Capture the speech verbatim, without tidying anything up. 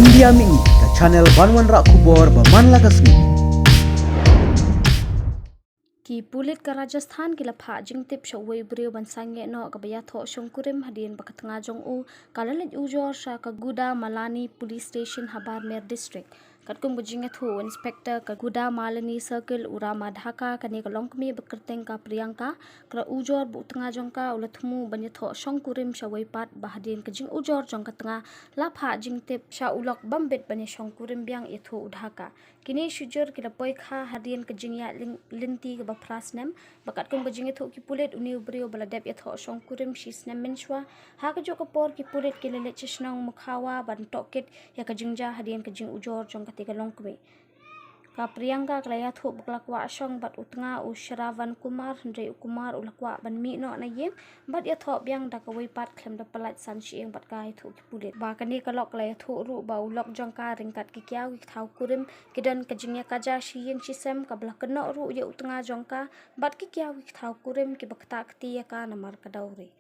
India Mini, ka channel ban wanrah khubor ba man la ka sngi. Ki pulit ka Rajasthan ki la phah jingtip sha uwei u briew ban sangeh noh kaba ïathoh shongkurim hadien ba ka tnga jong u ka la leit ujor sha ka Guda Malani Police Station ha Barmer District. Katkum ka jingïathuh u Inspector ka Guda Malani Circle, u Rama Dhaka, kane ka longkmie ba kyrteng ka Priyanka, ka la ujor ba u tnga jong ka u la thmu ban ïathoh shongkurim sha uwei pat, ba hadien ka jingujor jong ka tnga la phah jingtip sha u lok bym bit ban ïashongkurim biang, ïathuh u Dhaka. Kine shijur ki la poi kha hadien ka jingïaid lin-, lynti kaba phra snem, ba katkum ka jingïathuh ki pulit, une u briew ba la dep ïathoh shongkurim shi snem mynshuwa. Ha kajuh ka por ki pulit ki la leit sha shnong Mukhawa ban tohkit ïa ka jingjia hadien ka jingujor jong kata ka longkmie. Ka Priyanka ka la ïathuh ba ka la kwah shong bad u tnga u Shravan Kumar, hynrei u Kumar u la kwah ban mih noh na ïing bad ïathoh biang da kawei pat khlem da pyllait san shyieng bad ka ïathuh ki pulit. Ba kane ka lok ka la ïathuh ruh ba u lok jong ka ryngkat ki kiaw ki kthaw kurim ki don ka jingïakajia shi ïing shi sem, kaba la kynnoh ruh ïa u tnga jong ka bad ki kiaw ki kthaw kurim kiba ktah kti ïa ka namar ka dowry.